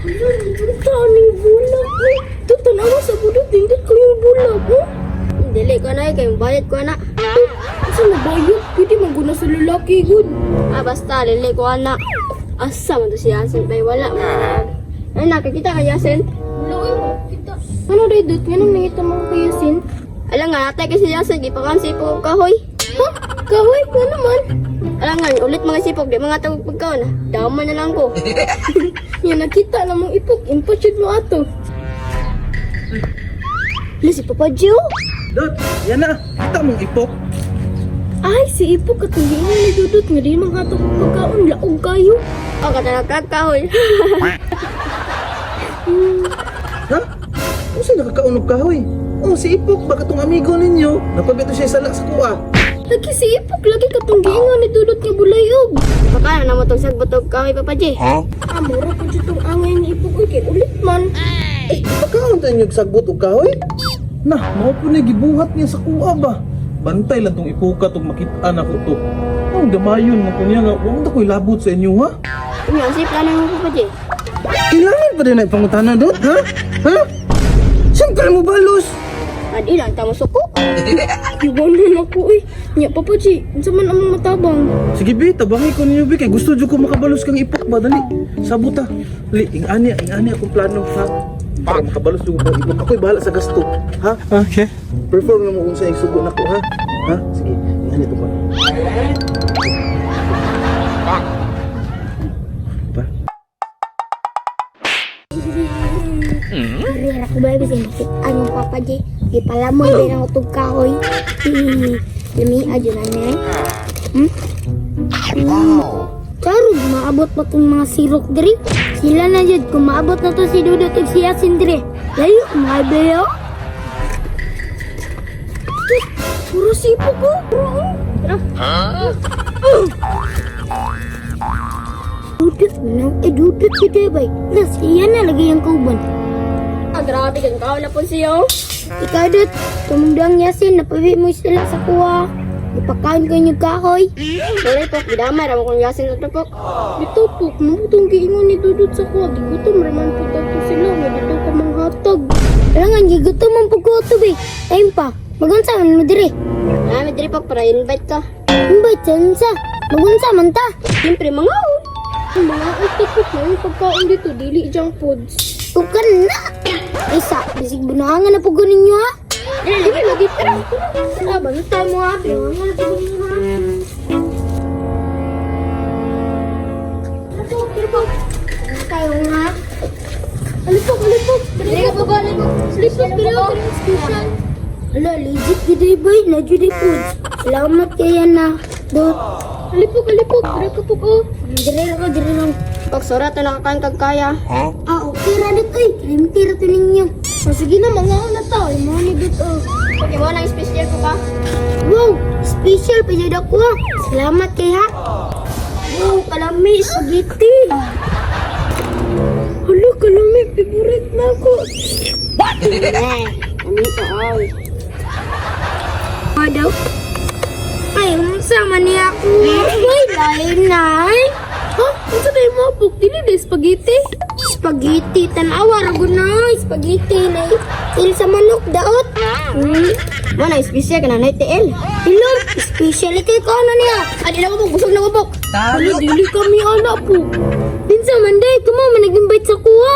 Hala, nindot aning bulak eh. Ito, tanawa sa budot, nindot ko yung bulak, oh. Dili ko na eh, kay bayad ko na. Asa na bayot? Pwede man guna sa lalaki, gud. Ah, basta, dili ko na. Asa man to si Yasin, bay wala man. Ay, nakakita ka, Yasin. Wala, oy, kita. Ano day, Dut? Nga nang nangita mo kay Yasin? Alam nga, natay kasi si Yasin, gipakan sipog kahoy. Ha? Kahoy? Nga naman? Alam nga, ulit mga sipog, di mga tawag pagkaon. Dama na lang ko. Yan, nakita na mong ipok. Impatsyod mo ato. Hala, si Papa Gio. Dot, yan na. Kita mong ipok. Ay, si Ipok katong giingon ni Dudut nga di manghatag og pagkaon, laog kayo. O, katalakag kahoy. Ha? Kung sa'yo nakakaunog kahoy? Oh, si Ipok, baka tong amigo ninyo. Napabito siya sala sa kuha. Lagi si Ipok lagi katong giingon ni Dudut nga bulayog. Baka na naman tong sagbotog kahoy, Papa G. Ah, mura po dyan tong angay ni Ipok uy, kay ulit man. Eh, pagkaon tayo yung sagbot og kahoy? Nah, mao po na gibuhat niya sa kuha ba? Bantay lang tong ipuka tong makita na ko to. Ang damayon mo kunya nga, huwag na ko'y labot sa inyo ha? Unya, si plano mo, Papa G. Kailangan pa din na ipangutana dot, ha? Ha? Siyempre mo balos! Adi lang, tamo suko. Iwanan ako uy. Nya Papa G, unsa man among matabang? Sige bi, tabangi ko ninyo bi kay gusto jud ko makabalos kang ipok ba dali. Sabot ta. Dali, ing-ani akong plano ha. Para makabalos jud ko kang ipok. Ako'y bahala sa gasto, ha? Okay. Perform na mo kung sa isugo nako ha. Ha? Sige, ing-ani to pa. Pa. Karera ko ba bisin makit-an yung Papa J. Ipalamoy ba ng utog kahoy. Lami adyo na niya. Hmm? Wow. Charog, maabot pa tong mga sirok diri. Sila na jud kung maabot na to si Dudut ug si Yasin diri. Layo, mga bayo. Puro si Ipok oh. Puro oh. Tara. Dudut na, eh Dudut si Debay. Las, iya na lagi ang kauban. Ah, grabe kang kahoy na po siya. oh. Ikaw Dut, tumundang Yasin, napabi mo sila sa kuha. Ipakaon ko yung kahoy. Dali po, gidamay, ramo kong Yasin sa tupok. Bitaw po, mao tong giingon ni Dudut sa kuha, gigutom ra man po daw to sila nga dito ka manghatag. Alangan, gigutom ang pagkuto be. Ayun pa, magunsa man mo diri. Ah, may diri pok para invite ka. Invite sa unsa. Magunsa man ta. Siyempre, mga oh. Ang mga utapok na yung pagkaon dito, dili junk foods. Tukan na. Isa, bisig bunuhangan na po ninyo ha. Dili, dili, lagi, tara. Ah, bantay mo ha. Bunuhangan na po ninyo ha. Tayo nga. Alipok, alipok. Dili ka po ba, alipok. Alipok, dili ko special. Ala, legit gid boy. Na jud foods. Salamat kaya na. Dot. Alipok, alipok. Dili ka po oh. Dire ko, dire lang. Pag sura to nakakain kag kaya. Ah, okay ra dot oy. Limti ra to ninyo. Oh, sige na, mga na ta. Ay, mga ni Dut oh. Okay, mo nang special ko ka. Wow, special pa jud ako ha. Salamat kay ha. Wow, kalami spaghetti. Hala, kalami. Favorite na ako. Eh, ami ka ay. Ano daw? Ay, unsa man niya ako. Ay, lain na. ay. Ha? Unsa na yung mga pok? Dili na spaghetti. Spaghetti, tanawa ra gud na. Spaghetti na til sa manok daot. Mo nang special ka na na TL. Hilom, specialty ko ano niya. Adi na ko busog na ko pok. Hala, dili kami anak po. Pinsa man day, kumo man nag-invite sa kuha.